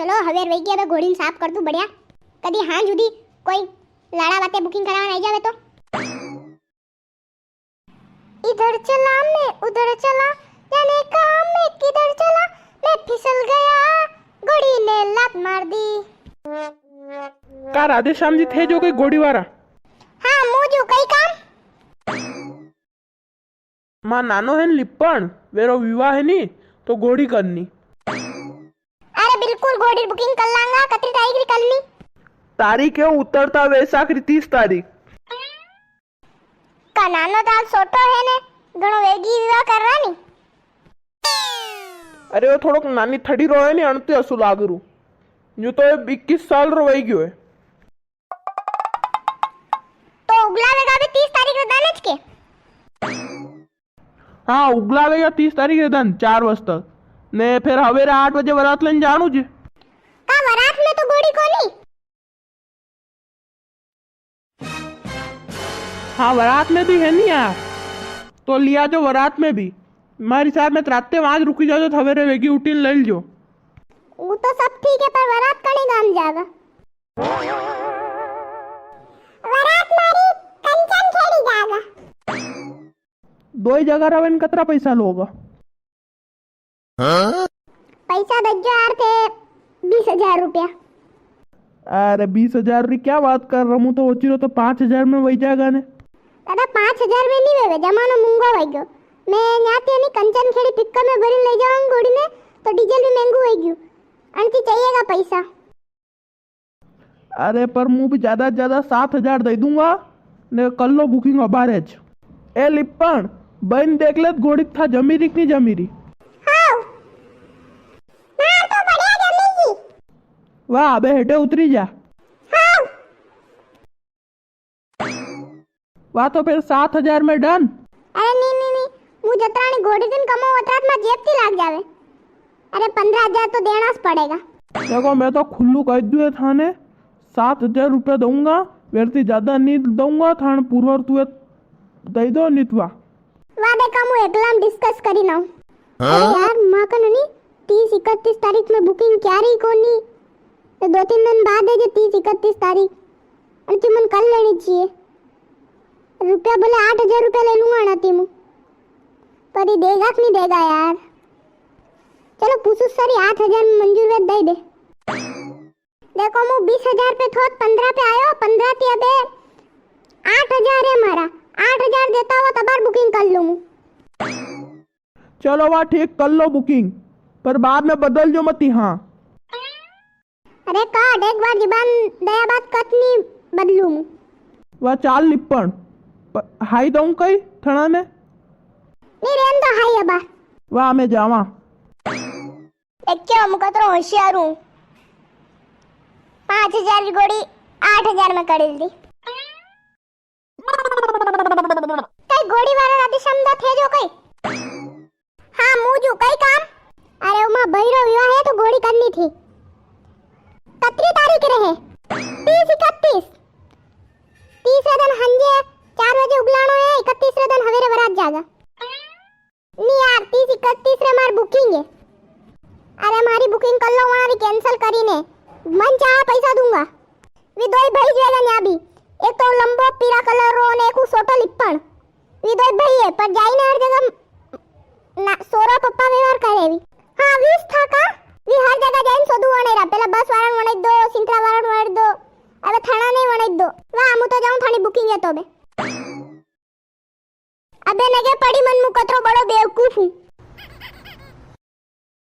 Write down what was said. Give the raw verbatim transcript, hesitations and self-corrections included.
चलो, हवेर वई गया, अबे घोड़ी ने साफ कर दूं बढ़िया। कदी हांज हुदी कोई लाड़ा वाते booking करावन आई जावे तो। इधर चला मैं, उधर चला, जाने कहाँ मैं किधर चला, मैं फिसल गया, घोड़ी ने लात मार दी। का राधेश्याम जी थे जो कोई घोड़ी वारा? हाँ, मूं ज हूं, कई काम? मां नानो है न लिपण, वेरो विवाह है नी, तो घोड़ी करनी। अरे बिल्कुल, घोड़ी booking कर लांगा। कतरी तारीख री करनी? तारीख है उतरता वैशाख री तीस तारीख। का नानो तो हाल छोटो है ने, घणो वेगी विवाह कर रहा नी। अरे वो थोड़ोक नानी थड़ी रो है नी, अणती असु लाग रू। यूं तो ये इक्कीस साल रो वई गयो है। तो उगलावेगा भी तीस तारीख रे दन ज के? हाँ, उगलावेगा तीस तारीख रे दन चार बजे तक। ने फिर हवेरे आठ बजे वरात लेन जाणू ज। का वरात में तो घोड़ी कोनी? हाँ, वरात में भी है नी यार, तो लिया जो वरात में भी। मारे हिसाब में तो राते वां ज रुकी जाजो, तो हवेरे वेगी उठीन ले लीजो। वो तो सब ठीक है, पर वरात कणी गाम जागा? वरात मारी कंचन खेड़ी जागा। दोई जगह रवे ने कतरा पैसा लोगा? हाँ? पैसा दज्जो यार थे बीस हजार रुपया। अरे बीस हजार री क्या बात कर रहा हूँ, तो ओचिरो तो पाँच हजार में वई जागा ने। दादा, पाँच हजार में नी वेवे, जमानो मूंगो वई गयो। मैं न्याती नी कंचन खेड़ी pickup में भरी ले जाऊंगा घोड़ी ने, तो डीजल भी महंगू वई गयो। अणती चाहिएगा पैसा। अरे पर मूं भी ज्यादा से ज्यादा सात हजार दई दूंगा, ने कर लो booking अबारे ज। ए लिपण, बइन देख ले घोड़ी था जमी री कि नी जमी री। हाँ। मार तो बढ़िया जमी गी। वाह, अबे हेटे उतरी जा। हाँ। वा तो फिर सात हजार में done। अरे नी, नी, नी, मूं जतरानी घोड़ी दिन कमाऊं, अतरात मां जेब ती लाग जावे। अरे, पन्द्रह हजार तो देना स पड़ेगा। देखो, मैं तो खुल्लू कह दूं थाने, सात हजार रुपया दूंगा, वेरती ज्यादा नी दूंगा, थाने पूर्वर तुए दई दो नितवा। वा देखा, मूं एकला में discuss करी ना हूँ। हाँ? अरे यार, मां कन नी, तीस इकतीस तारीख में booking क्यारी कोनी, तो दो तीन दिन बाद है जो तीस इकतीस तारीख, अन ती मन कर लेनी चाहिए। रुपया बोले आठ हजार रुपया ले लूंगा ना ती मूं, पर ये देगा कि नी देगा यार? चलो पूछू सरी, आठ हजार में मंजूर वे दई दे। देखो मूं बीस हजार पे थो, पन्द्रह पे आयो, पन्द्रह ती अबे आठ हजार है मारा, आठ हजार देता हो तबार booking कर लूं मूं। चलो वा ठीक, कर लो booking, पर बाद में बदल जो मती, हाँ। अरे काट, एक बार जुबान दया बात कत नी बदलू मूं। वा चाल लिपण, प-, हाई दऊं कई थणा ने? नी रेन दो हाई अबार। वा मैं जावा। देख्यो, मूं कतरो होशियार हूँ। पाँच हजार री घोड़ी आठ हजार में कड़ेल दी। कई घोड़ी वाला राधेश्याम दा थे जो कई? हाँ, मूं ज हूं, कई काम? अरे, उमा बहिरो विवाह है तो घोड़ी करनी थी। कतरी तारीख रे है? तीस, इकतीस। तीस रे दन हंजे चार बजे उगलाणो है, इकतीस रे दन हवेरे वरात जागा। नी यार, तीस इकतीस रे मार booking है। अरे मारी booking कर लो, वहां भी cancel करी ने। मन चाहा पैसा दूंगा। वी दोई भाई जो है न्या भी, एक तो लंबो पीला colour रो ने एक ऊ सोटो लिपण। वी दोई भाई है, पर जाई ने हर जगह ना, सोरा पप्पा व्यवहार करे वी। हाँ, वीस था का? वी हर जगह जाइन सोदू वणे रा। पेला बस वाला ने वणे दो, सिंतरा वाला ने वणे दो। अबे थाना नी वणे दो। वाह, मु तो जाऊं थानी booking है तो बे। अबे नगे पड़ी मन मु कतरो बड़ो बेवकूफ हूँ।